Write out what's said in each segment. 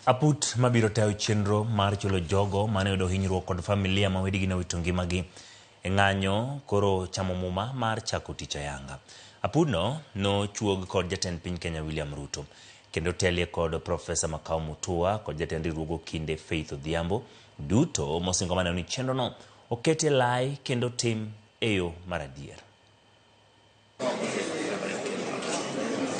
Aput mabiro tayo chenro mar chulo jogo mane oyudo hinyruok kod familia ma wedegi nowito ngimagi e ng'anyo koro chamo muma mar chako tich ayanga. Apudno nochuog kod jatend piny Kenya William Ruto kendo telie kod Profesa Makau Mutua kod jatend riwruog okinde Faith Odhiambo duto mosingo maneno ni chenrono oket e lai kendo tim e yo mar adier.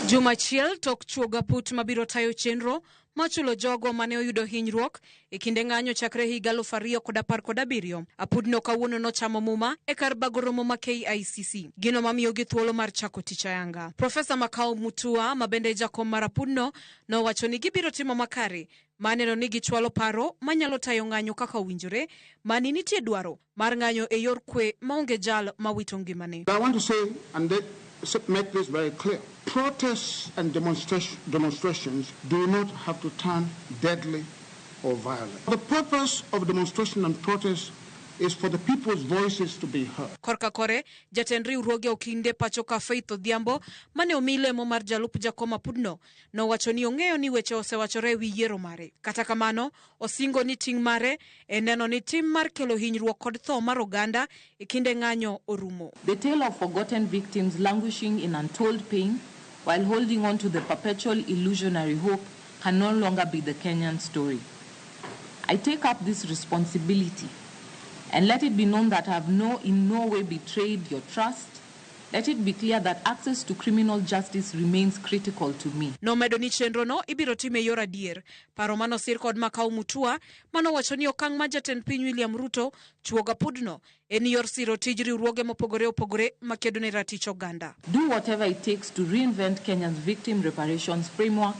Juma achiel tok chuogo aput mabiro tayo chenro mar chulo jogo mane oyudo hinyruok e kinde ng'anyo chakre higa 2017. Apudno kawuono nochamo muma e kar bago romo ma KICC, gino mamiyogi thuolo mar chako tich ayanga. Profesa Makau Mutua ma bende jakom mar apudno nowacho ni gibiro timo makare mar neno ni gichwalo paro manyalo tayo ng'anyo kaka owinjore mani nitie dwaro mar ng'anyo e yor kwe maonge jal mawito ngimane. I want to say and make this very clear. Protests and demonstrations do not have to turn deadly or violent. The purpose of demonstration and protest is for the people's voices to be heard. Korka kore, jatend riwruoge okinde pacho ka Faith Odhiambo mane omi lemo mar jalup jakom apudno nowacho ni ong'eyo ni weche osewachore e wi yiero mare. Kata kamano, osingo ni ting' mare en neno ni tim mar kelo hinyruok kod tho mar oganda e kinde ng'anyo orumo. The tale of forgotten victims languishing in untold pain while holding on to the perpetual illusionary hope can no longer be the Kenyan story. I take up this responsibility and let it be known that I have in no way betrayed your trust. Let it be clear that access to criminal justice remains critical to me. Nomedo ni chenrono ibiro tim e yor adier. Paro manosir kod Makau Mutua manowacho ni okang' ma jatend piny William Ruto chuogo apudno en yor siro tij riwruoge mopogore opogore makedo ne ratich oganda. Do whatever it takes to reinvent Kenya's victim reparations framework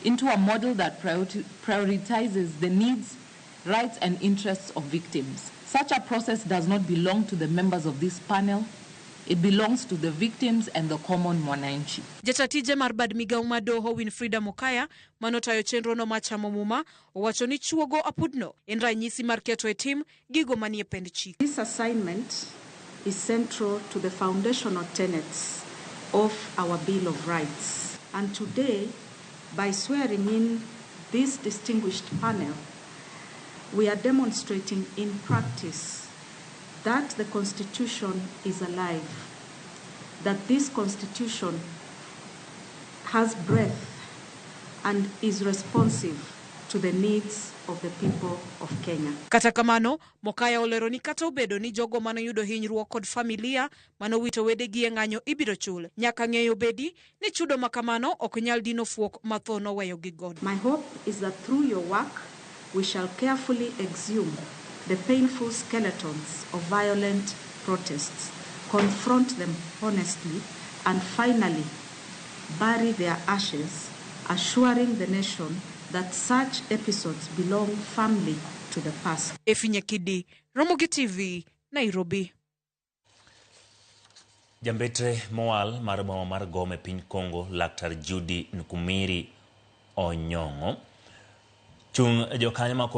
into a model that prioritizes the needs, rights and interests of victims. Such a process does not belong to the members of this panel. It belongs to the victims and the common mwananchi. Jatatije mar bad migawo mar doho Winfrida Mokaya manotayo chenrono mar chamo muma owacho ni chuogo apudno en ranyisi mar keto e tim gigo manie pend chik. This assignment is central to the foundational tenets of our Bill of Rights. And today, by swearing in this distinguished panel, we are demonstrating in practice that the Constitution is alive, that this Constitution has breath and is responsive to the needs of the people of Kenya. Kata kamano, Mokaya olero ni kata obedo ni jogo manoyudo hinyruok kod familia manowito wedegi e ng'anyo ibiro chul, nyaka ng'eyo bedi ni chudo ma kamano ok nyal dino fuok ma tho noweyo gi godo. My hope is that through your work, we shall carefully exhume the painful skeletons of violent protests, confront them honestly, and finally bury their ashes, assuring the nation that such episodes belong firmly to the past. Efinya Kidi, Ramogi TV, Nairobi. Jambetre mowal mar boma mar Goma e piny Congo, Laktar Judy Nkumiri Onyong'o chung' jokanyo ma